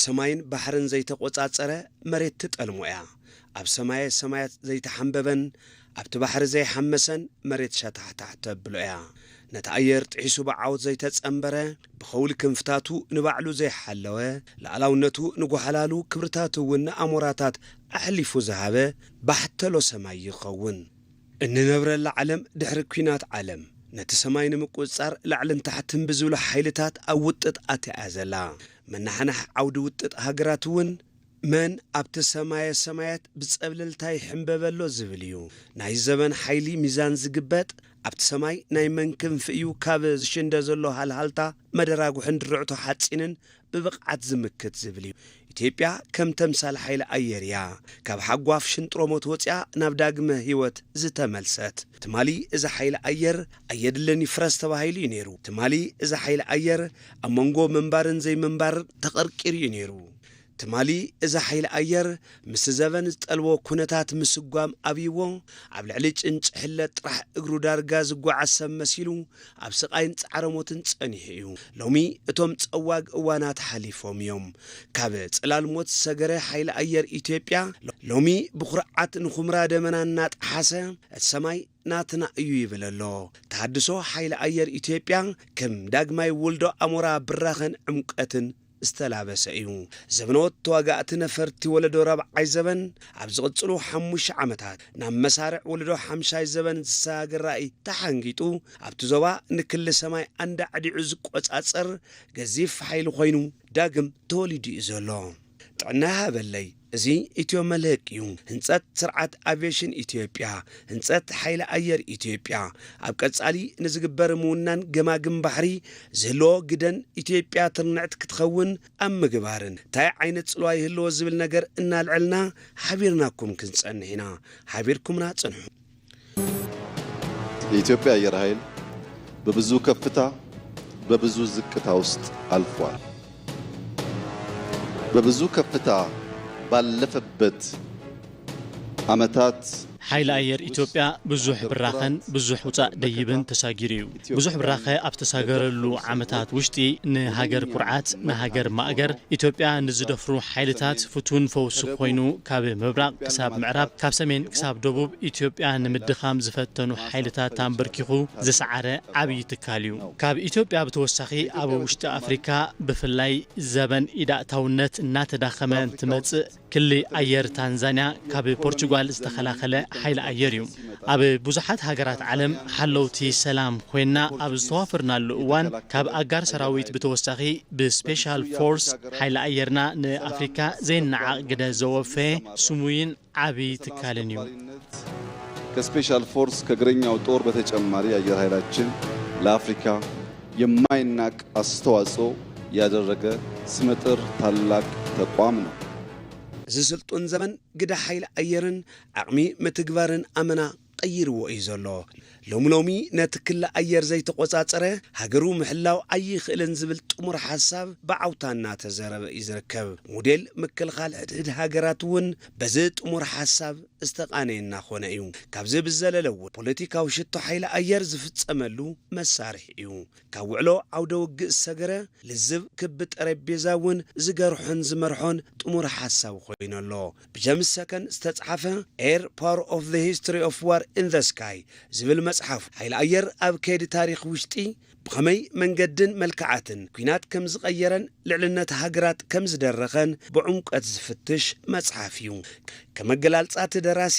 ሰማይን ባሕርን ዘይተቖጻጸረ መሬት ትጠልሞ እያ። ኣብ ሰማየ ሰማያት ዘይተሓንበበን ኣብቲ ባሕሪ ዘይሓመሰን መሬት ሸታሕታሕ ተብሎ እያ። ነቲ ኣየር ጥሒሱ ብዓወት ዘይተጸንበረ፣ ብኸውሊ ክንፍታቱ ንባዕሉ ዘይሓለወ፣ ሉዓላውነቱ ንጓሓላሉ ክብርታቱ እውን ንኣሞራታት ኣሕሊፉ ዝሃበ ባሕተሎ ሰማይ ይኸውን። እንነብረላ ዓለም ድሕሪ ኲናት ዓለም ነቲ ሰማይ ንምቁጽጻር ላዕልን ታሕትን ብዝብሉ ሓይልታት ኣብ ውጥጥ ኣትያ እያ ዘላ። መናሕናሕ ዓውዲ ውጥጥ ሃገራት እውን መን ኣብቲ ሰማየ ሰማያት ብጸብለልታ ይሕንበበሎ ዝብል እዩ። ናይ ዘበን ሓይሊ ሚዛን ዝግበጥ ኣብቲ ሰማይ ናይ መን ክንፊ እዩ ካብ ዝሽንደ ዘሎ ሃልሃልታ መደራጉሕን ድርዕቶ ሓጺንን ብብቕዓት ዝምክት ዝብል እዩ። ኢትዮጵያ ከም ተምሳል ሓይሊ ኣየር እያ። ካብ ሓጓፍ ሽንጥሮ ሞት ወፂኣ ናብ ዳግመ ህይወት ዝተመልሰት። ትማሊ እዚ ሓይሊ ኣየር ኣየድልን ይፍረስ ተባሂሉ እዩ ነይሩ። ትማሊ እዚ ሓይሊ ኣየር ኣብ መንጎ ምንባርን ዘይምንባርን ተቐርቂሩ እዩ ነይሩ። ትማሊ እዚ ሓይሊ ኣየር ምስ ዘበን ዝጠልቦ ኩነታት ምስጓም ኣብይዎ ኣብ ልዕሊ ጭንጭሕለ ጥራሕ እግሩ ዳርጋ ዝጓዓዝ ሰብ መሲሉ ኣብ ስቓይን ጻዕረ ሞትን ጸኒሑ እዩ። ሎሚ እቶም ጸዋግ እዋናት ሓሊፎም እዮም። ካብ ጽላል ሞት ዝሰገረ ሓይሊ ኣየር ኢትዮጵያ ሎሚ ብኹርዓት ንኹምራ ደመና እናጠሓሰ እቲ ሰማይ ናትና እዩ ይብል ኣሎ። ተሃድሶ ሓይሊ ኣየር ኢትዮጵያ ከም ዳግማይ ውልዶ ኣሞራ ብራኸን ዕምቀትን ዝተላበሰ እዩ። ዘበነዎት ተዋጋእቲ ነፈርቲ ወለዶ ራብዓይ ዘበን ኣብ ዝቕጽሉ ሓሙሽተ ዓመታት ናብ መሳርዕ ወለዶ ሓምሻይ ዘበን ዝሰጋገር ራእይ ተሓንጊጡ ኣብቲ ዞባ ንክሊ ሰማይ ኣንዳዕዲዑ ዝቆጻጸር ገዚፍ ሓይሊ ኮይኑ ዳግም ተወሊዱ እዩ ዘሎ። ጥዕና ሃበለይ፣ እዚ ኢትዮ መልህቅ እዩ። ህንጸት ስርዓት ኣቪዬሽን ኢትዮጵያ፣ ህንጸት ሓይሊ ኣየር ኢትዮጵያ፣ ኣብ ቀጻሊ ንዝግበር ምውናን ገማግም ባሕሪ ዝህልዎ ግደን ኢትዮጵያ ትርንዕቲ ክትኸውን ኣብ ምግባርን እንታይ ዓይነት ጽልዋ ይህልዎ ዝብል ነገር እናልዐልና ሓቢርናኩም ክንጸንሕ ኢና። ሓቢርኩምና ጽንሑ። የኢትዮጵያ አየር ኃይል በብዙ ከፍታ በብዙ ዝቅታ ውስጥ አልፏል። በብዙ ከፍታ ባለፈበት ዓመታት ሓይሊ ኣየር ኢትዮጵያ ብዙሕ ብራኸን ብዙሕ ውፃእ ደይብን ተሳጊሩ እዩ። ብዙሕ ብራኸ ኣብ ዝተሳገረሉ ዓመታት ውሽጢ ንሃገር ኩርዓት፣ ንሃገር ማእገር፣ ኢትዮጵያ ንዝደፍሩ ሓይልታት ፍቱን ፈውሲ ኮይኑ ካብ ምብራቕ ክሳብ ምዕራብ፣ ካብ ሰሜን ክሳብ ደቡብ ኢትዮጵያ ንምድኻም ዝፈተኑ ሓይልታት ኣንበርኪኹ ዝሰዓረ ዓብዪ ትካል እዩ። ካብ ኢትዮጵያ ብተወሳኺ ኣብ ውሽጢ ኣፍሪካ ብፍላይ ዘበን ኢዳእታውነት እናተዳኸመ እንትመፅእ ክሊ ኣየር ታንዛንያ ካብ ፖርቹጋል ዝተኸላኸለ ሓይሊ ኣየር እዩ። ኣብ ብዙሓት ሃገራት ዓለም ሓለውቲ ሰላም ኮይና ኣብ ዝተዋፈርናሉ እዋን ካብ ኣጋር ሰራዊት ብተወሳኺ ብስፔሻል ፎርስ ሓይሊ ኣየርና ንኣፍሪካ ዘይነዓቕ ግደ ዘወፈየ ስሙይን ዓብዪ ትካልን እዩ። ከስፔሻል ፎርስ ከእግረኛው ጦር በተጨማሪ አየር ኃይላችን ለአፍሪካ የማይናቅ አስተዋጽኦ ያደረገ ስመጥር ታላቅ ተቋም ነው። እዚ ስልጡን ዘመን ግደ ሓይሊ ኣየርን ዓቕሚ ምትግባርን ኣመና ቀይርዎ እዩ ዘሎ። ሎሚ ሎሚ ነቲ ክሊ ኣየር ዘይተቖጻጸረ ሃገሩ ምሕላው ኣይኽእልን ዝብል ጥሙር ሓሳብ ብዓውታ እናተዘረበ እዩ ዝርከብ። ሞዴል ምክልኻል ሕድሕድ ሃገራት እውን በዚ ጥሙር ሓሳብ ዝተቓነየ እናኾነ እዩ። ካብዚ ብዘለለ እውን ፖለቲካዊ ሽቶ ሓይሊ ኣየር ዝፍጸመሉ መሳርሒ እዩ። ካብ ውዕሎ ዓውደ ውግእ ዝሰገረ ልዝብ ክቢ ጠረጴዛ እውን ዝገርሖን ዝመርሖን ጥሙር ሓሳብ ኮይኑ ኣሎ። ብጀምስ ሰከን ዝተጻሓፈ ኤር ፓወር ኦፍ ዘ ሂስትሪ ኦፍ ዋር ኢን ዘ ስካይ ዝብል መጽሓፍ ሓይሊ ኣየር ኣብ ከይዲ ታሪኽ ውሽጢ ብኸመይ መንገድን መልክዓትን ኲናት ከም ዝቐየረን ልዕልነት ሃገራት ከም ዝደረኸን ብዕምቀት ዝፍትሽ መጽሓፍ እዩ። ከመገላልጻ እቲ ደራሲ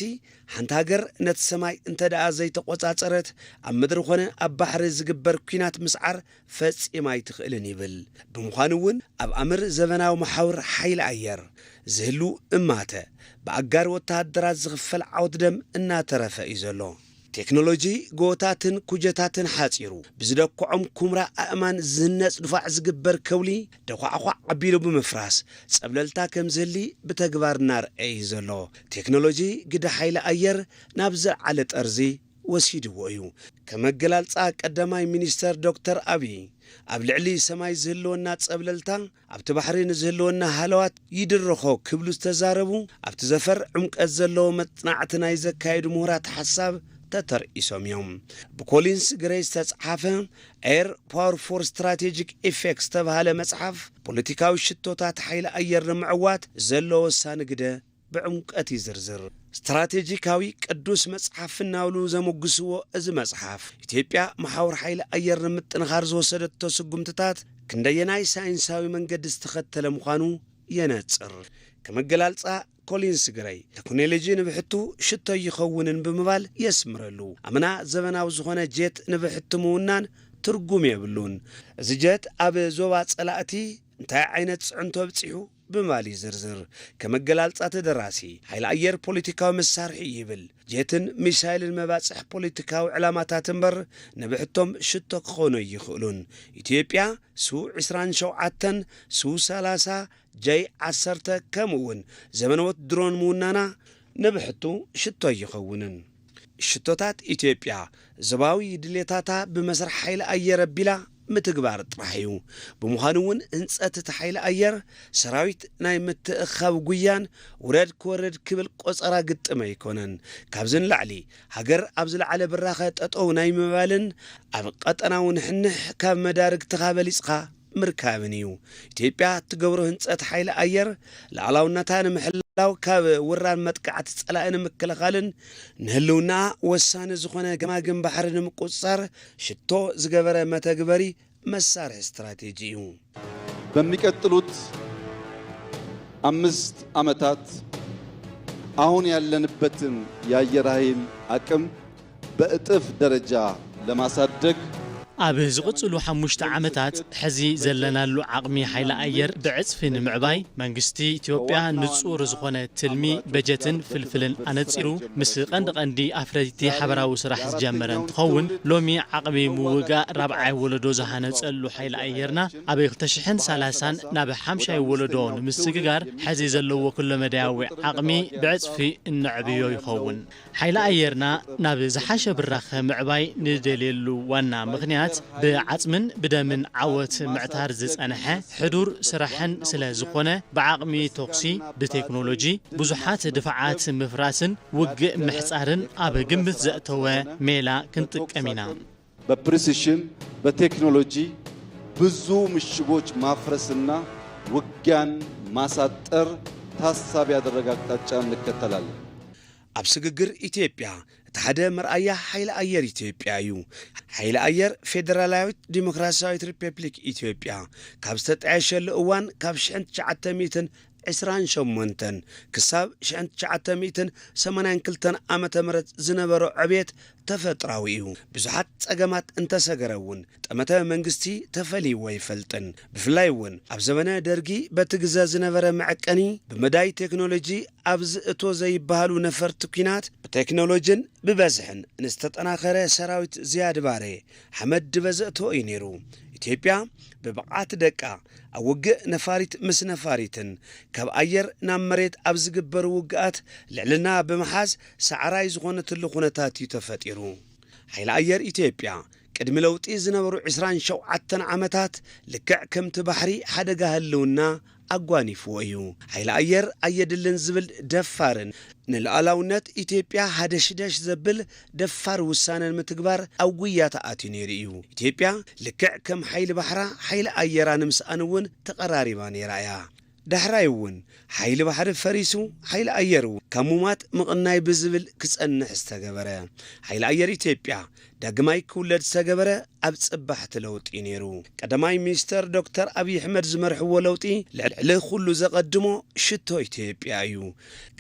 ሓንቲ ሃገር ነቲ ሰማይ እንተ ደኣ ዘይተቖጻጸረት ኣብ ምድሪ ኾነ ኣብ ባሕሪ ዝግበር ኲናት ምስዓር ፈጺማ ኣይትኽእልን ይብል። ብምዃኑ እውን ኣብ ኣምር ዘበናዊ መሓውር ሓይሊ ኣየር ዝህሉ እማተ ብኣጋር ወተሃደራት ዝኽፈል ዓወት ደም እናተረፈ እዩ ዘሎ። ቴክኖሎጂ ጎቦታትን ኩጀታትን ሓጺሩ ብዝደክዖም ኩምራ ኣእማን ዝህነጽ ድፋዕ ዝግበር ከውሊ ደዃዕኳዕ ኣቢሉ ብምፍራስ ጸብለልታ ከም ዝህሊ ብተግባር እናርኣየ እዩ ዘሎ። ቴክኖሎጂ ግደ ሓይሊ ኣየር ናብ ዝለዓለ ጠርዚ ወሲድዎ እዩ። ከም መገላልጻ ቀዳማይ ሚኒስተር ዶክተር ኣብይ ኣብ ልዕሊ ሰማይ ዝህልወና ጸብለልታ ኣብቲ ባሕሪ ንዝህልወና ሃለዋት ይድርኾ ክብሉ ዝተዛረቡ ኣብቲ ዘፈር ዕምቀት ዘለዎ መጽናዕቲ ናይ ዘካየዱ ምሁራት ሓሳብ ተተርኢሶም እዮም። ብኮሊንስ ግረይ ዝተጽሓፈ ኤር ፓወር ፎር ስትራቴጂክ ኢፌክት ዝተባህለ መጽሓፍ፣ ፖለቲካዊ ሽቶታት ሓይሊ ኣየር ንምዕዋት ዘሎ ወሳኒ ግደ ብዕምቀት ይዝርዝር። ስትራቴጂካዊ ቅዱስ መጽሓፍ እናብሉ ዘሞግስዎ እዚ መጽሓፍ፣ ኢትዮጵያ መሓውር ሓይሊ ኣየር ንምጥንኻር ዝወሰደቶ ስጉምትታት ክንደየናይ ሳይንሳዊ መንገዲ ዝተኸተለ ምዃኑ የነጽር። ከም ኣገላልጻ ኮሊንስ ግረይ፣ ቴክኖሎጂ ንብሕቱ ሽቶ ይኸውንን ብምባል የስምረሉ። ኣምና ዘበናዊ ዝኾነ ጀት ንብሕቱ ምውናን ትርጉም የብሉን። እዚ ጀት ኣብ ዞባ ጸላእቲ እንታይ ዓይነት ጽዕንቶ ኣብጺሑ ብምባል ይዝርዝር። ከም ኣገላልጻ እቲ ደራሲ፣ ሓይሊ ኣየር ፖለቲካዊ መሳርሒ እዩ ይብል። ጀትን ሚሳይልን መባጽሕ ፖለቲካዊ ዕላማታት እምበር ንብሕቶም ሽቶ ክኾኑ ኣይኽእሉን። ኢትዮጵያ ሱ ዕስራን ሸውዓተን፣ ሱ ሰላሳ፣ ጀይ ዓሰርተ ከምኡ እውን ዘመነዎት ድሮን ምውናና ንብሕቱ ሽቶ ኣይኸውንን። ሽቶታት ኢትዮጵያ ዞባዊ ድሌታታ ብመስርሕ ሓይሊ ኣየር ኣቢላ ምትግባር ጥራሕ እዩ። ብምዃኑ እውን ህንጸት እቲ ሓይሊ ኣየር ሰራዊት ናይ ምትእኻብ ጉያን ውረድ ክወርድ ክብል ቆጸራ ግጥም ኣይኮነን። ካብዚ ንላዕሊ ሃገር ኣብ ዝለዓለ ብራኸ ጠጠው ናይ ምባልን ኣብ ቀጠናዊ ንሕንሕ ካብ መዳርግትኻ በሊጽኻ ምርካብን እዩ። ኢትዮጵያ እትገብሮ ህንጸት ሓይሊ ኣየር ልኣላውነታ ንምሕላው ካብ ውራን መጥቃዕቲ ጸላኢ ንምክልኻልን ንህልውና ወሳኒ ዝኾነ ገማግም ባሕሪ ንምቁጽጻር ሽቶ ዝገበረ መተግበሪ መሳርሒ ስትራቴጂ እዩ። በሚቀጥሉት አምስት ዓመታት አሁን ያለንበትን የአየር ኃይል አቅም በእጥፍ ደረጃ ለማሳደግ ኣብ ዝቕጽሉ ሓሙሽተ ዓመታት ሕዚ ዘለናሉ ዓቕሚ ሓይሊ ኣየር ብዕጽፊ ንምዕባይ መንግስቲ ኢትዮጵያ ንጹር ዝኾነ ትልሚ በጀትን ፍልፍልን ኣነጺሩ ምስ ቀንዲ ቀንዲ ኣፍረይቲ ሓበራዊ ስራሕ ዝጀመረ እንትኸውን ሎሚ ዓቕሚ ምውጋእ ራብዓይ ወለዶ ዝሃነጸሉ ሓይሊ ኣየርና ኣብ ክልተ ሽሕን ሰላሳን ናብ ሓምሻይ ወለዶ ንምስግጋር ሕዚ ዘለዎ ኩለመዳያዊ ዓቕሚ ብዕጽፊ እነዕብዮ ይኸውን። ሓይሊ ኣየርና ናብ ዝሓሸ ብራኸ ምዕባይ ንደልየሉ ዋና ምኽንያት ብዓጽምን ብደምን ዓወት ምዕታር ዝጸንሐ ሕዱር ስራሕን ስለ ዝኾነ ብዓቕሚ ተኹሲ ብቴክኖሎጂ ብዙሓት ድፋዓት ምፍራስን ውግእ ምሕጻርን ኣብ ግምት ዘእተወ ሜላ ክንጥቀም ኢና። በፕሪሲሽን በቴክኖሎጂ ብዙ ምሽጎች ማፍረስና ውጊያን ማሳጠር ታሳቢ ያደረገ አቅጣጫ እንከተላለን። ኣብ ስግግር ኢትዮጵያ እቲ ሓደ መርኣያ ሓይሊ ኣየር ኢትዮጵያ እዩ። ሓይሊ ኣየር ፌደራላዊት ዲሞክራሲያዊት ሪፐብሊክ ኢትዮጵያ ካብ ዝተጣየሸሉ እዋን ካብ ሽሕን ትሽዓተ ሚእትን ዕስራን ሸሞንተን ክሳብ ሽሕን ትሽዓተ ሚእትን ሰማንያን ክልተን ዓመተ ምህረት ዝነበሮ ዕብየት ተፈጥራዊ እዩ። ብዙሓት ጸገማት እንተሰገረ እውን ጠመተ መንግስቲ ተፈልይዎ ኣይፈልጥን። ብፍላይ እውን ኣብ ዘበነ ደርጊ በቲ ግዘ ዝነበረ መዐቀኒ ብመዳይ ቴክኖሎጂ ኣብ ዝእቶ ዘይበሃሉ ነፈርቲ ኲናት ብቴክኖሎጅን ብበዝሕን ንዝተጠናኸረ ሰራዊት ዝያድ ባሬ ሓመድ ድበ ዘእቶ እዩ ነይሩ። ኢትዮጵያ ብብቕዓት ደቃ ኣብ ውግእ ነፋሪት ምስ ነፋሪትን ካብ ኣየር ናብ መሬት ኣብ ዝግበሩ ውግኣት ልዕልና ብምሓዝ ሰዓራይ ዝኾነትሉ ኩነታት እዩ ተፈጢሩ። ሓይሊ ኣየር ኢትዮጵያ ቅድሚ ለውጢ ዝነበሩ ዕስራን ሸውዓተን ዓመታት ልክዕ ከምቲ ባሕሪ ሓደጋ ህልውና ኣጓኒፍዎ እዩ። ሓይሊ ኣየር ኣየድልን ዝብል ደፋርን ንሉዓላውነት ኢትዮጵያ ሃደሽደሽ ዘብል ደፋር ውሳነ ንምትግባር ኣብ ጉያ ተኣትዩ ነይሩ እዩ። ኢትዮጵያ ልክዕ ከም ሓይሊ ባሕራ ሓይሊ ኣየራ ንምስኣን እውን ተቐራሪባ ነይራ እያ። ዳሕራይ እውን ሓይሊ ባሕሪ ፈሪሱ ሓይሊ ኣየር እውን ካብ ሙማት ምቕናይ ብዝብል ክጸንሕ ዝተገበረ። ሓይሊ ኣየር ኢትዮጵያ ዳግማይ ክውለድ ዝተገበረ ኣብ ጽባሕቲ ለውጢ ነይሩ። ቀዳማይ ሚኒስተር ዶክተር ኣብይ ኣሕመድ ዝመርሕዎ ለውጢ ልዕሊ ኩሉ ዘቐድሞ ሽቶ ኢትዮጵያ እዩ።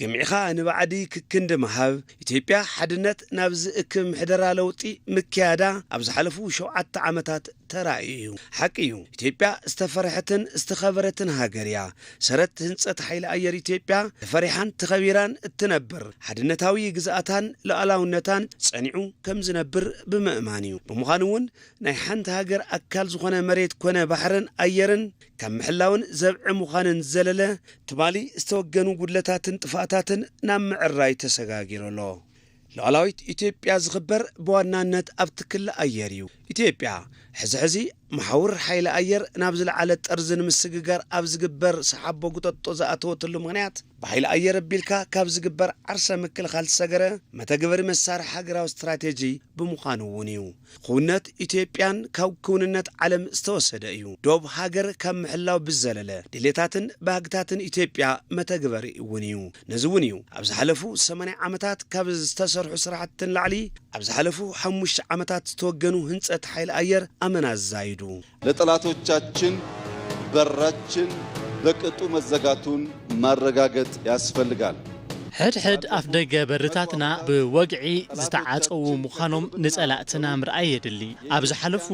ገሚዕኻ ንባዕዲ ክክንዲ ምሃብ፣ ኢትዮጵያ ሓድነት ናብ ዝእክብ ምሕደራ ለውጢ ምክያዳ ኣብ ዝሓለፉ ሸውዓተ ዓመታት ተራእዩ እዩ። ሓቂ እዩ፣ ኢትዮጵያ ዝተፈርሐትን ዝተኸበረትን ሃገር እያ። ሰረት ህንጸት ሓይሊ ኣየር ኢትዮጵያ ተፈሪሓን ተኸቢራን እትነብር፣ ሓድነታዊ ግዝኣታን ሉዓላውነታን ጸኒዑ ከም ዝነብር ብምእማን እዩ። ብምዃኑ እውን ናይ ሓንቲ ሃገር ኣካል ዝኾነ መሬት ኮነ ባሕርን ኣየርን ካብ ምሕላውን ዘብዒ ምዃንን ዝዘለለ ትማሊ ዝተወገኑ ጉድለታትን ጥፍኣታትን ናብ ምዕራይ ተሰጋጊሩ ኣሎ። ሉዓላዊት ኢትዮጵያ ዝኽበር ብዋናነት ኣብቲ ክሊ ኣየር እዩ። ኢትዮጵያ ሕዚ ሕዚ መሓውር ሓይሊ ኣየር ናብ ዝለዓለ ጠርዚ ንምስግጋር ኣብ ዝግበር ሰሓቦ ጉጠጦ ዝኣተወትሉ ምኽንያት፣ ብሓይሊ ኣየር ኣቢልካ ካብ ዝግበር ዓርሰ ምክልኻል ዝሰገረ መተግበሪ መሳርሒ ሃገራዊ ስትራቴጂ ብምዃኑ እውን እዩ። ክውንነት ኢትዮጵያን ካብ ክውንነት ዓለም ዝተወሰደ እዩ። ዶብ ሃገር ካብ ምሕላው ብዝዘለለ፣ ድሌታትን ባህግታትን ኢትዮጵያ መተግበሪ እውን እዩ። ነዚ እውን እዩ ኣብ ዝሓለፉ ሰማንያ ዓመታት ካብ ዝተሰርሑ ስራሕትን ላዕሊ፣ ኣብ ዝሓለፉ ሓሙሽተ ዓመታት ዝተወገኑ ህንጸት ሓይሊ ኣየር ኣመና ዝዛይዱ። ለጠላቶቻችን በራችን በቅጡ መዘጋቱን ማረጋገጥ ያስፈልጋል። ሕድሕድ ኣፍደገ በርታትና ብወግዒ ዝተዓጸዉ ምዃኖም ንጸላእትና ምርኣይ የድሊ። ኣብ ዝሓለፉ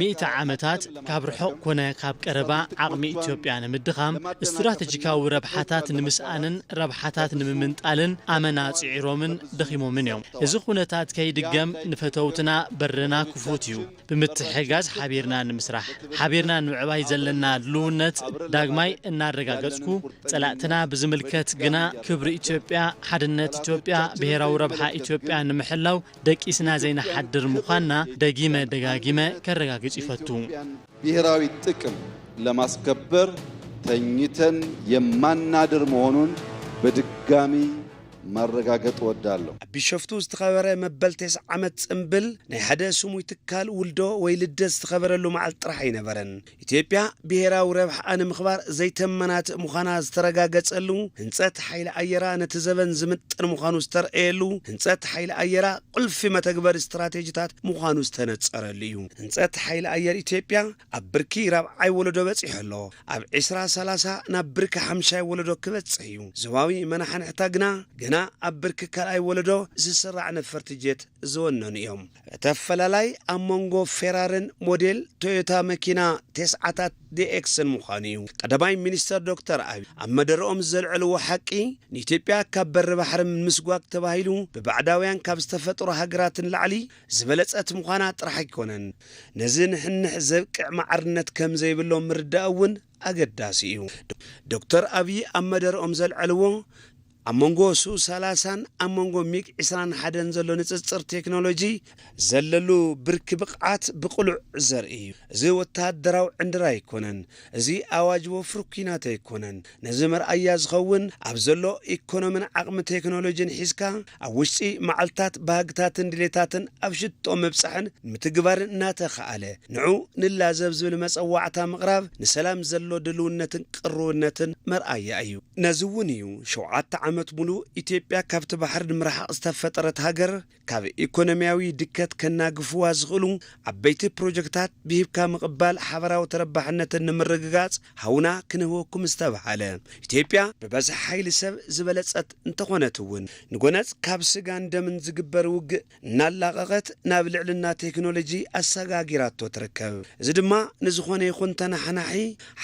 ሚእቲ ዓመታት ካብ ርሑቕ ኮነ ካብ ቀረባ ዓቕሚ ኢትዮጵያ ንምድኻም፣ ስትራተጂካዊ ረብሓታት ንምስኣንን ረብሓታት ንምምንጣልን ኣመና ጽዒሮምን ደኺሞምን እዮም። እዚ ኩነታት ከይድገም ንፈተውትና በርና ክፉት እዩ። ብምትሕጋዝ ሓቢርና ንምስራሕ፣ ሓቢርና ንምዕባይ ዘለና ድልውነት ዳግማይ እናረጋገጽኩ፣ ጸላእትና ብዝምልከት ግና ክብሪ ኢትዮጵያ፣ ሓድነት ኢትዮጵያ፣ ብሄራዊ ረብሓ ኢትዮጵያ ንምሕላው ደቂስና ዘይንሓድር ምዃንና ደጊመ ደጋጊመ ከረጋግጽ ይፈቱ። ብሔራዊ ጥቅም ለማስከበር ተኝተን የማናድር መሆኑን በድጋሚ ማረጋገጥ እወዳለሁ። ኣብ ቢሾፍቱ ዝተኸበረ መበል ተስዓ ዓመት ጽምብል ናይ ሓደ ስሙይ ትካል ውልዶ ወይ ልደት ዝተኸበረሉ መዓልቲ ጥራሕ ኣይነበረን። ኢትዮጵያ ብሄራዊ ረብሓኣ ንምኽባር ዘይተመናትእ ምዃና ዝተረጋገጸሉ፣ ህንጸት ሓይሊ ኣየራ ነቲ ዘበን ዝምጥን ምዃኑ ዝተረእየሉ፣ ህንጸት ሓይሊ ኣየራ ቁልፊ መተግበሪ ስትራቴጂታት ምዃኑ ዝተነጸረሉ እዩ። ህንጸት ሓይሊ ኣየር ኢትዮጵያ ኣብ ብርኪ ራብዓይ ወለዶ በጺሑ ኣሎ። ኣብ ዕስራ ሰላሳ ናብ ብርኪ ሓምሻይ ወለዶ ክበጽሕ እዩ። ዞባዊ መናሕንሕታ ግና ገና ኣብ ብርኪ ካልኣይ ወለዶ ዝስራዕ ነፈርቲ ጀት ዝወነኑ እዮም። እቲ ኣፈላላይ ኣብ መንጎ ፌራርን ሞዴል ቶዮታ መኪና ተስዓታት ዲኤክስን ምዃኑ እዩ። ቀዳማይ ሚኒስተር ዶክተር ኣብይ ኣብ መደረኦም ዘልዐልዎ ሓቂ፣ ንኢትዮጵያ ካብ በሪ ባሕሪ ንምስጓግ ተባሂሉ ብባዕዳውያን ካብ ዝተፈጥሩ ሃገራትን ላዕሊ ዝበለጸት ምዃና ጥራሕ ኣይኮነን፣ ነዚ ንሕንሕ ዘብቅዕ ማዕርነት ከም ዘይብሎም ምርዳእ እውን ኣገዳሲ እዩ። ዶክተር ኣብይ ኣብ መደረኦም ዘልዐልዎ፣ ኣብ መንጎ ሱ ሰላሳን ኣብ መንጎ ሚግ ዕስራን ሓደን ዘሎ ንጽጽር ቴክኖሎጂ ዘለሉ ብርኪ ብቕዓት ብቕሉዕ ዘርኢ እዩ። እዚ ወተሃደራዊ ዕንድራ ኣይኮነን። እዚ ኣዋጅ ወፍሪ ኲናት ኣይኮነን። ነዚ መርኣያ ዝኸውን ኣብ ዘሎ ኢኮኖምን ዓቕሚ ቴክኖሎጂን ሒዝካ ኣብ ውሽጢ መዓልታት ባህግታትን ድሌታትን ኣብ ሽቶ ምብጻሕን ምትግባርን እናተኸኣለ ንዑ ንላዘብ ዝብል መጸዋዕታ ምቕራብ ንሰላም ዘሎ ድልውነትን ቅርውነትን መርኣያ እዩ። ነዚ እውን እዩ ሸውዓተ ዓመት ሙሉ ኢትዮጵያ ካብቲ ባሕሪ ንምርሓቕ ዝተፈጠረት ሃገር ካብ ኢኮኖሚያዊ ድከት ከናግፍዋ ዝኽእሉ ዓበይቲ ፕሮጀክታት ብሂብካ ምቕባል ሓበራዊ ተረባሕነትን ንምርግጋጽ ሃውና ክንህበኩም ዝተባሃለ። ኢትዮጵያ ብበዝሒ ሓይሊ ሰብ ዝበለጸት እንተኾነት እውን ንጎነጽ ካብ ስጋን ደምን ዝግበር ውግእ እናላቐቐት ናብ ልዕልና ቴክኖሎጂ ኣሰጋጊራቶ ትርከብ። እዚ ድማ ንዝኾነ ይኹን ተናሓናሒ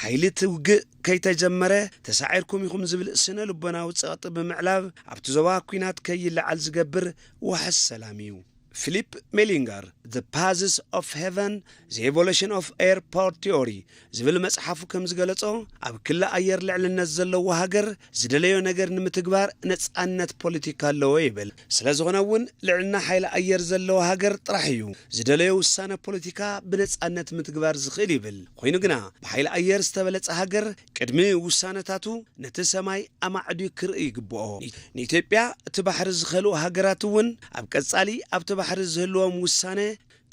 ሓይሊ እቲ ውግእ ከይተጀመረ ተሳዒርኩም ኢኹም ዝብል ስነ ልቦናዊ ጸቕጢ ብምዕላብ ኣብቲ ዞባ ኲናት ከይለዓል ዝገብር ዋሕስ ሰላም እዩ። ፊሊፕ ሜሊንገር The Paths of Heaven, The Evolution of Air Power Theory ዝብል መጽሓፉ ከም ዝገለጾ፣ ኣብ ክሊ ኣየር ልዕልነት ዘለዎ ሃገር ዝደለዮ ነገር ንምትግባር ነጻነት ፖለቲካ ኣለዎ ይብል። ስለ ዝኾነ እውን ልዕልና ሓይሊ ኣየር ዘለዎ ሃገር ጥራሕ እዩ ዝደለዮ ውሳነ ፖለቲካ ብነጻነት ምትግባር ዝኽእል ይብል። ኮይኑ ግና ብሓይሊ ኣየር ዝተበለጸ ሃገር ቅድሚ ውሳነታቱ ነቲ ሰማይ ኣማዕድዩ ክርኢ ይግብኦ። ንኢትዮጵያ እቲ ባሕሪ ዝኸልኡ ሃገራት እውን ኣብ ቀጻሊ ኣብቲ ባሕሪ ዝህልዎም ውሳነ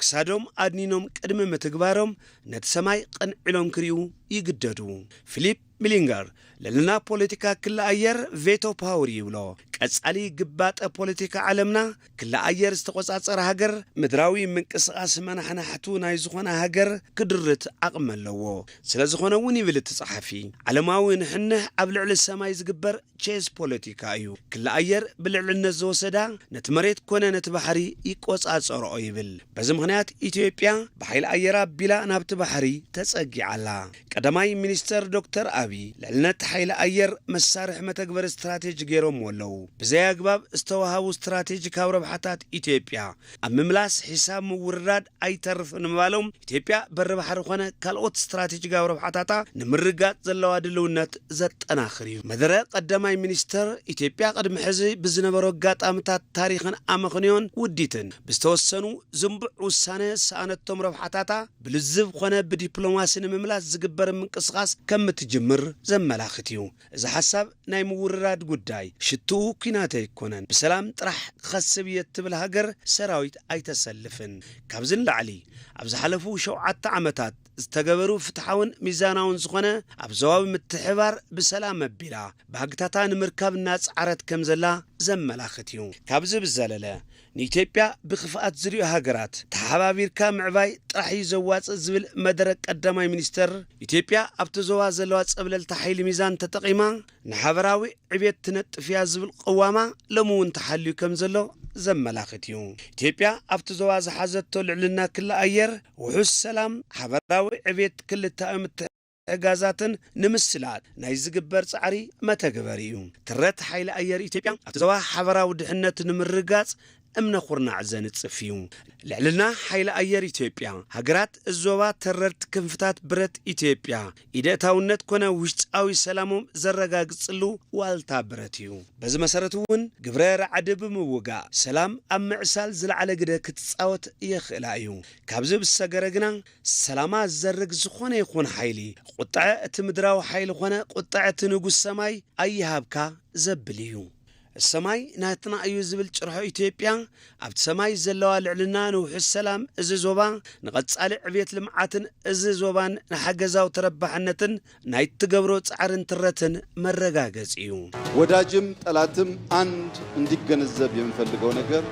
ክሳዶም ኣድኒኖም ቅድሚ ምትግባሮም ነቲ ሰማይ ቐንዒሎም ክርእዩ ይግደዱ። ፊሊፕ ሚሊንገር ልዕልና ፖለቲካ ክሊ ኣየር ቬቶ ፓወር ይብሎ። ቀጻሊ ግባጠ ፖለቲካ ዓለምና ክሊ ኣየር ዝተቖጻጸረ ሃገር ምድራዊ ምንቅስቓስ መናሕናሕቱ ናይ ዝኾነ ሃገር ክድርት ዓቕሚ ኣለዎ። ስለ ዝኾነ እውን ይብል እቲ ጸሓፊ፣ ዓለማዊ ንሕንሕ ኣብ ልዕሊ ሰማይ ዝግበር ቼዝ ፖለቲካ እዩ። ክሊ ኣየር ብልዕልነት ዝወሰዳ ነቲ መሬት ኮነ ነቲ ባሕሪ ይቆጻጸርኦ ይብል። በዚ ምኽንያት ኢትዮጵያ ብሓይሊ ኣየር ኣቢላ ናብቲ ባሕሪ ተጸጊዓ ኣላ። ቀዳማይ ሚኒስተር ዶክተር ኣቢይ፣ ልዕልነት ሓይሊ ኣየር መሳርሒ መተግበሪ ስትራቴጂ ገይሮምዎ ኣለዉ። ብዘይ ኣግባብ ዝተዋህቡ ስትራቴጂካዊ ረብሓታት ኢትዮጵያ ኣብ ምምላስ ሒሳብ ምውርዳድ ኣይተርፍን ምባሎም፣ ኢትዮጵያ በሪ ባሕሪ ኮነ ካልኦት ስትራቴጂካዊ ረብሓታታ ንምርጋጽ ዘለዋ ድልውነት ዘጠናኽር እዩ። መደረ ቀዳማይ ሚኒስተር፣ ኢትዮጵያ ቅድሚ ሕዚ ብዝነበሩ ኣጋጣሚታት ታሪኽን ኣመኽንዮን ውዲትን ብዝተወሰኑ ዝንቡዕ ውሳነ ዝሰኣነቶም ረብሓታታ ብልዝብ ኮነ ብዲፕሎማሲ ንምምላስ ዝግበር ምንቅስቓስ ከም እትጅምር ዘመላኽት እዩ። እዚ ሓሳብ ናይ ምውርራድ ጉዳይ ሽትኡ ኲናት ኣይኮነን። ብሰላም ጥራሕ ክኸስብ እየ እትብል ሃገር ሰራዊት ኣይተሰልፍን። ካብዚ ንላዕሊ፣ ኣብ ዝሓለፉ ሸውዓተ ዓመታት ዝተገበሩ ፍትሓውን ሚዛናውን ዝኾነ ኣብ ዞባዊ ምትሕብባር ብሰላም ኣቢላ ባህግታታ ንምርካብ እናጸዓረት ከም ዘላ ዘመላኽት እዩ። ካብዚ ብዘለለ፣ ንኢትዮጵያ ብኽፍኣት ዝሪኡ ሃገራት ተሓባቢርካ ምዕባይ ጥራሕ እዩ ዘዋጽእ ዝብል መደረ ቀዳማይ ሚኒስተር፣ ኢትዮጵያ ኣብቲ ዞባ ዘለዋ ጸብለልታ ሓይሊ ሚዛን ተጠቒማ ንሓበራዊ ዕብየት ትነጥፍ እያ ዝብል ቅዋማ ሎሚ እውን ተሓልዩ ከም ዘሎ ዘመላኽት እዩ። ኢትዮጵያ ኣብቲ ዞባ ዝሓዘቶ ልዕልና ክሊ ኣየር፣ ውሑስ ሰላም፣ ሓበራዊ ዕብየት ክልተኣዊ ምትሕግጋዛትን ንምስላጥ ናይ ዝግበር ጻዕሪ መተግበሪ እዩ። ትረት ሓይሊ ኣየር ኢትዮጵያ ኣብቲ ዞባ ሓበራዊ ድሕነት ንምርጋጽ እምነ ኩርናዕ ዘንጽፍ እዩ። ልዕልና ሓይሊ ኣየር ኢትዮጵያ፣ ሃገራት እዚ ዞባ ተረርቲ ክንፍታት ብረት ኢትዮጵያ ኢደእታውነት ኮነ ውሽጣዊ ሰላሞም ዘረጋግጽሉ ዋልታ ብረት እዩ። በዚ መሰረት እውን ግብረ ራዕዲ ብምውጋእ ሰላም ኣብ ምዕሳል ዝለዓለ ግደ ክትጻወት የኽእላ እዩ። ካብዚ ብዝሰገረ ግና ሰላማ ዝዘርግ ዝኾነ ይኹን ሓይሊ ቁጥዐ እቲ ምድራዊ ሓይሊ ኮነ ቁጥዐ እቲ ንጉስ ሰማይ ኣይሃብካ ዘብል እዩ። ሰማይ ናትና እዩ ዝብል ጭርሖ ኢትዮጵያ ኣብቲ ሰማይ ዘለዋ ልዕልና ንውሑስ ሰላም እዚ ዞባ ንቐጻሊ ዕብየት ልምዓትን እዚ ዞባን ንሓገዛዊ ተረባሕነትን ናይ ትገብሮ ጻዕርን ትረትን መረጋገጺ እዩ። ወዳጅም ጠላትም አንድ እንዲገነዘብ የምፈልገው ነገር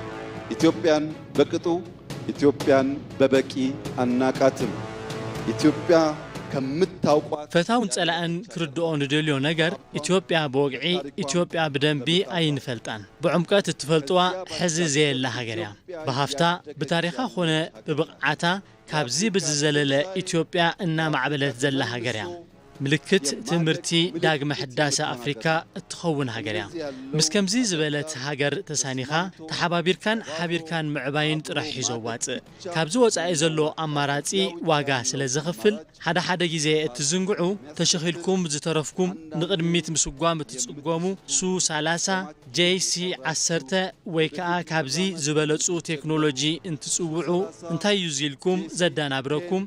ኢትዮጵያን በቅጡ ኢትዮጵያን በበቂ አናቃትም። ኢትዮጵያ ከምታውቋት ፈታውን ጸላእን ክርድኦ ንደልዮ ነገር ኢትዮጵያ ብወግዒ ኢትዮጵያ ብደንቢ ኣይንፈልጣን። ብዕምቀት እትፈልጥዋ ሕዚ ዘየላ ሃገር እያ። ብሃፍታ ብታሪኻ ኾነ ብብቕዓታ ካብዚ ብዝዘለለ ኢትዮጵያ እናማዕበለት ዘላ ሃገር እያ። ምልክት ትምህርቲ ዳግመ ሕዳሰ ኣፍሪካ እትኸውን ሃገር እያ። ምስ ከምዚ ዝበለት ሃገር ተሳኒኻ ተሓባቢርካን ሓቢርካን ምዕባይን ጥራሕ እዩ ዘዋፅእ። ካብዚ ወፃኢ ዘሎ ኣማራፂ ዋጋ ስለ ዘኽፍል ሓደ ሓደ ግዜ እትዝንግዑ ተሸኺልኩም ዝተረፍኩም ንቕድሚት ምስጓም እትፅገሙ ሱ ሰላሳ ጄሲ ዓሰርተ ወይ ከዓ ካብዚ ዝበለፁ ቴክኖሎጂ እንትፅውዑ እንታይ እዩ ዚልኩም ዘዳናብረኩም?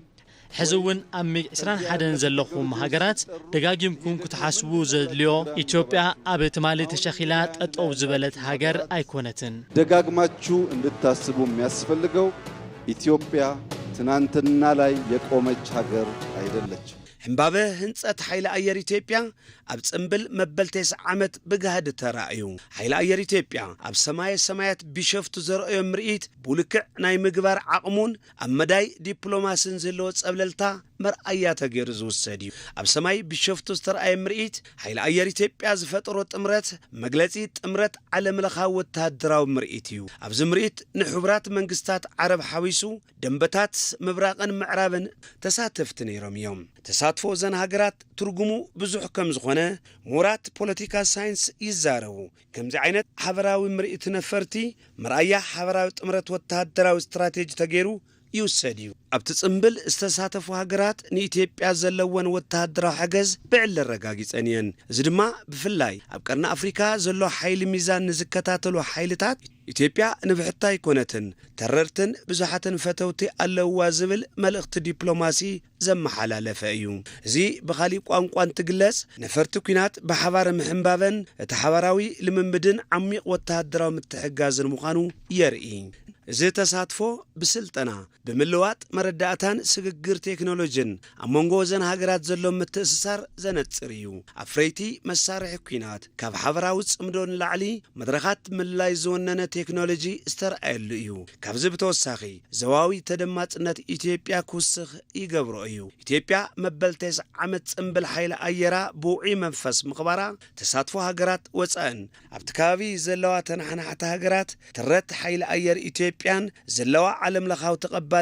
ሕዚ እውን ኣብ ሚግ ዕስራን ሓደን ዘለኹም ሃገራት ደጋጊምኩም ክትሓስቡ ዘድልዮ ኢትዮጵያ ኣብ ትማሊ ተሸኺላ ጠጠው ዝበለት ሃገር ኣይኮነትን። ደጋግማችሁ እንድታስቡ የሚያስፈልገው ኢትዮጵያ ትናንትና ላይ የቆመች ሀገር አይደለችም። ሕምባበ ህንጸት ሓይሊ ኣየር ኢትዮጵያ ኣብ ጽምብል መበል ተስዓ ዓመት ብጋህዲ ተራእዩ። ሓይሊ ኣየር ኢትዮጵያ ኣብ ሰማየ ሰማያት ቢሸፍቱ ዘርኣዮ ምርኢት ብልክዕ ናይ ምግባር ዓቕሙን ኣብ መዳይ ዲፕሎማስን ዘለዎ ጸብለልታ መርኣያ ተገይሩ ዝውሰድ እዩ። ኣብ ሰማይ ቢሸፍቱ ዝተረኣየ ምርኢት ሓይሊ ኣየር ኢትዮጵያ ዝፈጠሮ ጥምረት መግለጺ ጥምረት ዓለምለኻዊ ወተሃደራዊ ምርኢት እዩ። ኣብዚ ምርኢት ንሕቡራት መንግስታት ዓረብ ሓዊሱ ደንበታት ምብራቕን ምዕራብን ተሳተፍቲ ነይሮም እዮም። ተሳትፎ እዘን ሃገራት ትርጉሙ ብዙሕ ከም ዝኾነ ምሁራት ፖለቲካ ሳይንስ ይዛረቡ። ከምዚ ዓይነት ሓበራዊ ምርኢት ነፈርቲ መርኣያ ሓበራዊ ጥምረት ወተሃደራዊ ስትራቴጂ ተገይሩ ይውሰድ እዩ። ኣብቲ ጽምብል ዝተሳተፉ ሃገራት ንኢትዮጵያ ዘለወን ወተሃደራዊ ሓገዝ ብዕሊ ኣረጋጊጸን እየን። እዚ ድማ ብፍላይ ኣብ ቀርኒ ኣፍሪካ ዘሎ ሓይሊ ሚዛን ንዝከታተሉ ሓይልታት ኢትዮጵያ ንብሕታ ኣይኮነትን፣ ተረርትን ብዙሓትን ፈተውቲ ኣለውዋ ዝብል መልእኽቲ ዲፕሎማሲ ዘመሓላለፈ እዩ። እዚ ብኻሊእ ቋንቋ እንትግለጽ ነፈርቲ ኲናት ብሓባር ምሕንባበን እቲ ሓባራዊ ልምምድን ዓሚቕ ወተሃደራዊ ምትሕግጋዝን ምዃኑ የርኢ። እዚ ተሳትፎ ብስልጠና፣ ብምልዋጥ መረዳእታን ስግግር ቴክኖሎጂን ኣብ መንጎ እዘን ሃገራት ዘሎ ምትእስሳር ዘነጽር እዩ። ኣፍረይቲ መሳርሒ ኲናት ካብ ሓበራዊ ጽምዶ ንላዕሊ መድረኻት ምልላይ ዝወነነ ቴክኖሎጂ ዝተረኣየሉ እዩ። ካብዚ ብተወሳኺ ዞባዊ ተደማጽነት ኢትዮጵያ ክውስኽ ይገብሮ እዩ። ኢትዮጵያ መበል ተስዓ ዓመት ጽምብል ሓይሊ ኣየራ ብውዑይ መንፈስ ምኽባራ ተሳትፎ ሃገራት ወጻእን ኣብቲ ከባቢ ዘለዋ ተናሓናሕቲ ሃገራት ትረት ሓይሊ ኣየር ኢትዮጵያን ዘለዋ ዓለምለኻዊ ተቐባልነትን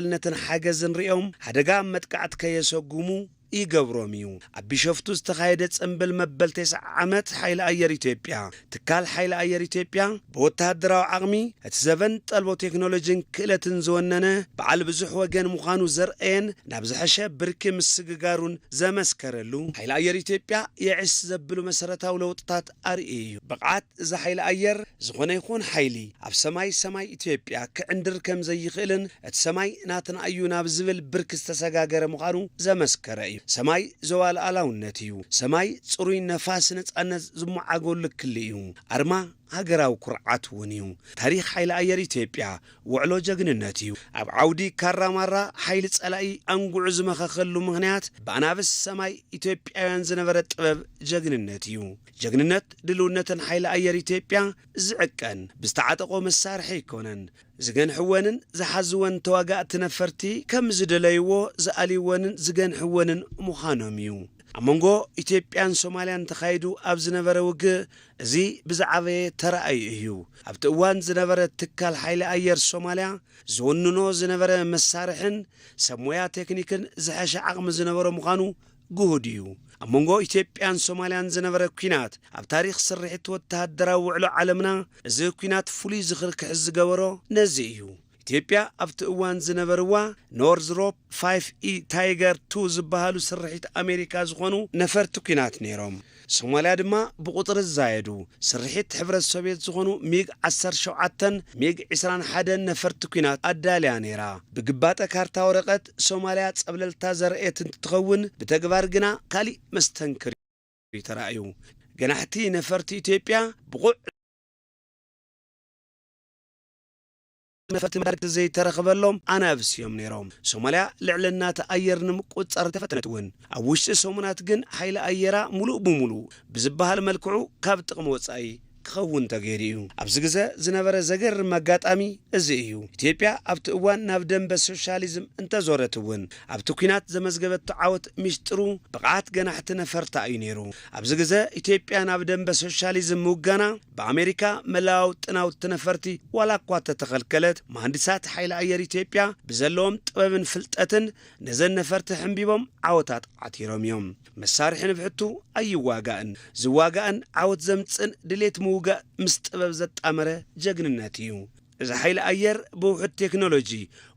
ሓገዝን ሪኦም ሓደጋ መጥቃዕቲ ከየሰጉሙ ይገብሮም እዩ። ኣብ ቢሸፍቱ ዝተኻየደ ጽምብል መበል ተስዓ ዓመት ሓይሊ ኣየር ኢትዮጵያ፣ ትካል ሓይሊ ኣየር ኢትዮጵያ ብወተሃደራዊ ዓቕሚ እቲ ዘበን ጠልቦ ቴክኖሎጂን ክእለትን ዝወነነ በዓል ብዙሕ ወገን ምዃኑ ዘርአየን ናብ ዝሐሸ ብርኪ ምስግጋሩን ዘመስከረሉ፣ ሓይሊ ኣየር ኢትዮጵያ የዕስ ዘብሉ መሰረታዊ ለውጥታት ኣርእዩ እዩ። ብቕዓት እዚ ሓይሊ ኣየር ዝኾነ ይኹን ሓይሊ ኣብ ሰማይ ሰማይ ኢትዮጵያ ክዕንድር ከም ዘይኽእልን እቲ ሰማይ ናትና እዩ ናብ ዝብል ብርኪ ዝተሰጋገረ ምዃኑ ዘመስከረ እዩ። ሰማይ ዞባ ሉዓላውነት እዩ። ሰማይ ጽሩይ ነፋስ ነጻነት ዝመዓገሉ ክሊ እዩ። ኣርማ ሃገራዊ ኩርዓት እውን እዩ። ታሪኽ ሓይሊ ኣየር ኢትዮጵያ ውዕሎ ጀግንነት እዩ። ኣብ ዓውዲ ካራማራ ሓይሊ ጸላኢ ኣንጉዑ ዝመኸኸሉ ምኽንያት ብኣናብስ ሰማይ ኢትዮጵያውያን ዝነበረ ጥበብ ጀግንነት እዩ። ጀግንነት ድልውነትን ሓይሊ ኣየር ኢትዮጵያ ዝዕቀን ብዝተዓጠቖ መሳርሒ ኣይኮነን። ዝገንሕወንን ዝሓዝወን ተዋጋእቲ ነፈርቲ ከም ዝደለይዎ ዝኣልይወንን ዝገንሕወንን ምዃኖም እዩ። ኣብ መንጎ ኢትዮጵያን ሶማልያን ተኻይዱ ኣብ ዝነበረ ውግእ እዚ ብዝዓበየ ተራእዩ እዩ። ኣብቲ እዋን ዝነበረ ትካል ሓይሊ ኣየር ሶማልያ ዝውንኖ ዝነበረ መሳርሕን ሰብ ሞያ ቴክኒክን ዝሐሸ ዓቕሚ ዝነበሮ ምዃኑ ግሁድ እዩ። ኣብ መንጎ ኢትዮጵያን ሶማልያን ዝነበረ ኲናት ኣብ ታሪኽ ስርሒት ወተሃደራዊ ውዕሎ ዓለምና እዚ ኲናት ፍሉይ ዝኽሪ ክሕዝ ዝገበሮ ነዚ እዩ። ኢትዮጵያ ኣብቲ እዋን ዝነበርዋ ኖርዝሮፕ ፋይፍ ኢ ታይገር ቱ ዝበሃሉ ስርሒት ኣሜሪካ ዝኾኑ ነፈርቲ ኲናት ነይሮም። ሶማልያ ድማ ብቑጽሪ ዝዛየዱ ስርሒት ሕብረት ሶቭየት ዝኾኑ ሚግ ዓሰርተ ሸውዓተን ሚግ ዕስራን ሓደን ነፈርቲ ኲናት ኣዳልያ ነይራ። ብግባጠ ካርታ ወረቐት ሶማልያ ጸብለልታ ዘርአየት እንትትኸውን ብተግባር ግና ካሊእ መስተንክር እዩ ተራእዩ። ገናሕቲ ነፈርቲ ኢትዮጵያ ብቑዕ ነፈርቲ መዳርግቲ ዘይተረኽበሎም ኣናብስ እዮም ነይሮም። ሶማልያ ልዕልና እቲ ኣየር ንምቁጽጻር እንተፈተነት እውን ኣብ ውሽጢ ሰሙናት ግን ሓይሊ ኣየራ ሙሉእ ብሙሉእ ብዝበሃል መልክዑ ካብ ጥቕሚ ወጻኢ ክኸውን ተገይሩ እዩ። ኣብዚ ግዘ ዝነበረ ዘገርም ኣጋጣሚ እዚ እዩ። ኢትዮጵያ ኣብቲ እዋን ናብ ደንበ ሶሻሊዝም እንተዞረት እውን ኣብቲ ኲናት ዘመዝገበቶ ዓወት ሚስጥሩ ብቕዓት ገናሕቲ ነፈርታ እዩ ነይሩ። ኣብዚ ግዘ ኢትዮጵያ ናብ ደንበ ሶሻሊዝም ምውጋና ብኣሜሪካ መለዋወጢ ናውቲ ነፈርቲ ዋላ እኳ ተተኸልከለት፣ መሃንዲሳት ሓይሊ ኣየር ኢትዮጵያ ብዘለዎም ጥበብን ፍልጠትን ነዘን ነፈርቲ ሕንቢቦም ዓወታት ዓቲሮም እዮም። መሳርሒ ንብሕቱ ኣይዋጋእን፣ ዝዋጋእን ዓወት ዘምጽእን ድሌት ምውጋእ ምስ ጥበብ ዘጣመረ ጀግንነት እዩ። እዚ ሓይሊ ኣየር ብውሑድ ቴክኖሎጂ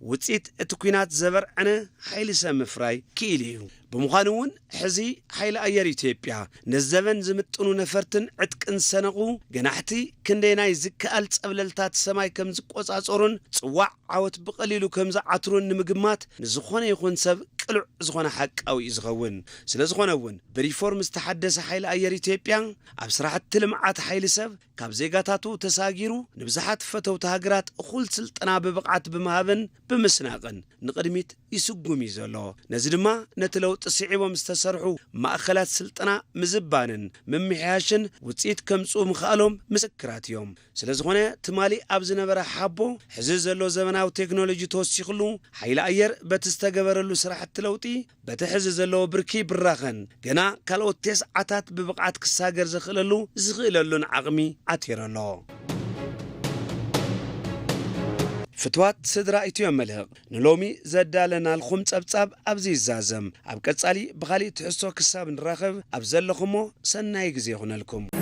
ውፅኢት እቲ ኲናት ዘበርዐነ ሓይሊ ሰብ ምፍራይ ክኢሉ እዩ። ብምዃኑ እውን ሕዚ ሓይሊ ኣየር ኢትዮጵያ ነዘበን ዝምጥኑ ነፈርትን ዕጥቅን ሰነቑ ገናሕቲ ክንደየናይ ዝከኣል ጸብለልታት ሰማይ ከም ዝቆጻጸሩን ጽዋዕ ዓወት ብቐሊሉ ከም ዝዓትሩን ንምግማት ንዝኾነ ይኹን ሰብ ቅሉዕ ዝኾነ ሓቃዊ እዩ ዝኸውን። ስለ ዝኾነ እውን ብሪፎርም ዝተሓደሰ ሓይሊ ኣየር ኢትዮጵያ ኣብ ስራሕቲ ልምዓት ሓይሊ ሰብ ካብ ዜጋታቱ ተሳጊሩ ንብዙሓት ፈተውቲ ሃገራት እኹል ስልጠና ብብቕዓት ብምሃብን ብምስናቕን ንቕድሚት ይስጉም እዩ ዘሎ። ነዚ ድማ ነቲ ለውጢ ስዒቦም ዝተሰርሑ ማእኸላት ስልጠና ምዝባንን ምምሕያሽን ውፅኢት ከምፅኡ ምኽኣሎም ምስክራት እዮም። ስለ ዝኾነ ትማሊ ኣብ ዝነበረ ሓቦ ሕዚ ዘሎ ዘመናዊ ቴክኖሎጂ ተወሲኽሉ ሓይሊ ኣየር በቲ ዝተገበረሉ ስራሕቲ ለውጢ በቲ ሕዚ ዘለዎ ብርኪ ብራኸን ገና ካልኦት ተስዓታት ብብቕዓት ክሳገር ዘኽእለሉ ዝኽእለሉን ዓቕሚ ዓቲሩ ኣሎ። ፍትዋት ስድራ ኢትዮ መልህቕ ንሎሚ ዘዳለናልኩም ጸብጻብ ኣብዚ ይዛዘም። ኣብ ቀጻሊ ብኻሊእ ትሕዝቶ ክሳብ ንራኸብ ኣብ ዘለኹሞ ሰናይ ግዜ ይኹነልኩም።